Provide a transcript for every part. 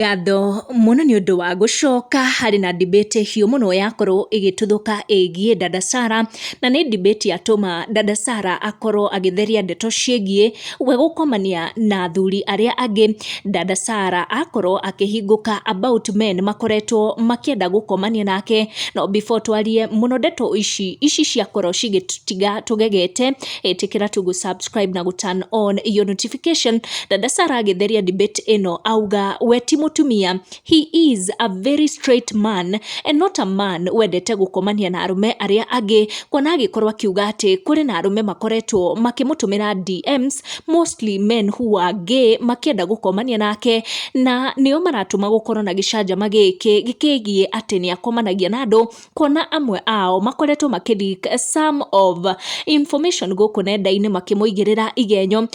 Ngatho mũno nĩ ũndũ wa gũcoka harĩ na debate hiũ mũno yakorwo ĩgĩtuthũka ĩgiĩ Dada Sarah, na nĩ debate yatũma Dada Sarah akorwo agĩtheria ndeto ciĩgiĩ we gũkomania na athuri arĩa angĩ. Dada Sarah akorwo akĩhingũka about men makoretwo makĩenda gũkomania nake. No before twarie mũno ndeto ici ici ciakorwo cigĩtũtiga tũgegete, ĩtĩkĩra tu gũ subscribe na gũ turn on your notification. Dada Sarah agĩtheria debate ĩno auga we ti mũtumia, he is a very straight man and not a man wendete gũkomania na arũme arĩa angĩ, kuona agĩkorwo akiuga atĩ kũrĩ na arũme makoretwo makĩmũtũmĩra DMs, mostly men who are gay, makĩenda gũkomania nake, na nĩo maratũma gũkorwo na gĩcanjama gĩkĩ gĩkĩgiĩ atĩ nĩ akomanagia na andũ, kuona amwe ao makoretwo makĩ leak some of information gũkũ nenda-inĩ makĩmũigĩrĩra igenyo.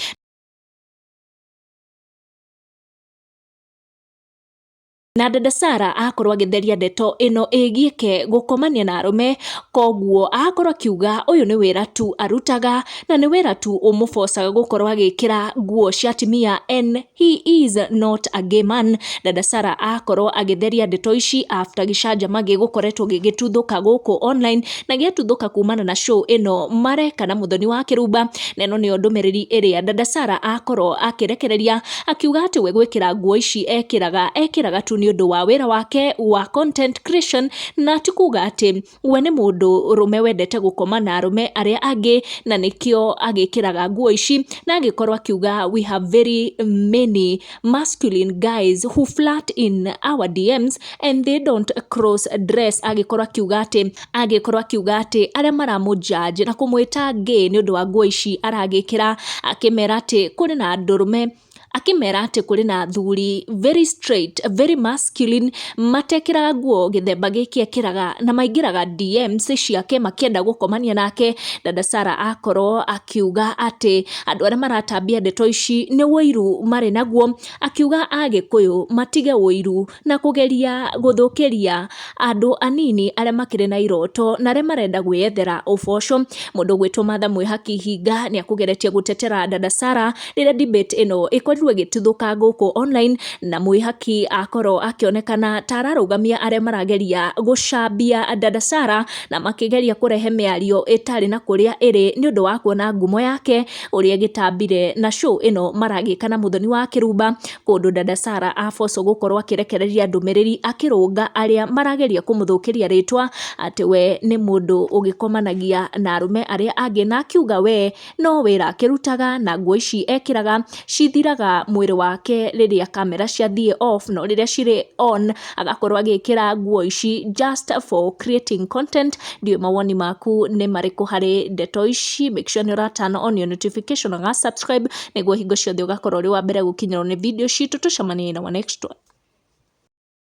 Na Dada Sarah akorwo agĩtheria ndeto ĩno ĩgiĩ ke gũkomania na arũme, koguo akorwo akiuga ũyũ nĩ wĩra tu arutaga na nĩ wĩra tu ũmũbocaga gũkorwo agĩkĩra nguo cia atumia and he is not a gay man. Dada Sarah akorwo agĩtheria ndeto ici after gĩcanjama gĩgũkoretwo gĩgĩtuthũka gũkũ online, na gĩatuthũka kumana na show ĩno mareka na Mũthoni wa Kĩrumba. Na ĩno nĩyo ndũmĩrĩri ĩrĩa Dada Sarah akorwo akĩrekereria, akiuga atĩ we gwĩkĩra nguo ici ekĩraga ekĩraga tu nĩ ũndũ wa wĩra wake wa content creation, na ti kuga atĩ we nĩ mũndũ rũme wendete gũkoma na arũme arĩa angĩ na nĩkĩo agĩkĩraga nguo ici. Na agĩkorwo akiuga, "We have very many masculine guys who flirt in our DMs and they don't cross dress." Agĩkorwo akiuga atĩ arĩa maramũ judge na kũmwĩta gay nĩ ũndũ wa nguo ici aragĩkĩra, akĩmera atĩ kũrĩ na ndũrũme, akĩmera atĩ kũrĩ na athuri very straight, very masculine, matekĩraga nguo gĩthemba gĩkĩ ekĩraga na maingĩraga DMs ciake makĩenda gũkomania nake. Dada Sarah akorwo akiuga atĩ andũ arĩa maratambia ndeto ici nĩ ũiru marĩ naguo, akiuga Agĩkũyũ matige ũiru na kũgeria gũthũkĩria andũ anini arĩa makĩrĩ na iroto na arĩa marenda gwĩyethera ũboco. Mũndũ ũgwĩtwo Martha Mwĩhaki Hinga nĩ akũgeretie gũtetera Dada Sarah rĩrĩa debate ĩno ĩkorirwo ĩgĩtuthũka gũkũ online, na Mwĩhaki akorwo akĩonekana ta ararũgamia arĩa marageria gũcambia Dada Sarah na makĩgeria kũrehe mĩario ĩtarĩ na kũrĩa ĩrĩ nĩ ũndũ wa kuona ngumo yake ũrĩa ĩgĩtambire na show ĩno maragĩka na Mũthoni wa Kĩrumba, kũndũ Dada Sarah abocwo gũkorwo akĩrekereria ndũmĩrĩri akĩrũnga arĩa marageria kũmũthũkĩria rĩtwa atĩ we nĩ mũndũ ũgĩkomanagia na arũme arĩa angĩ, na akiuga we no wĩra akĩrutaga na nguo ici ekĩraga cithiraga mwĩrĩ wake rĩrĩa kamera ciathiĩ off, no rĩrĩa cirĩ on agakorwo agĩkĩra nguo ici just for creating content. Ndiũĩ mawoni maku nĩ marĩkũ harĩ ndeto ici. Make sure nĩ ũra turn on your notification na subscribe nĩguo hingo ciothe ũgakorwo ũrĩ wa mbere gũkinyĩrwo nĩ video citũ. Tũcemanie na wa next one.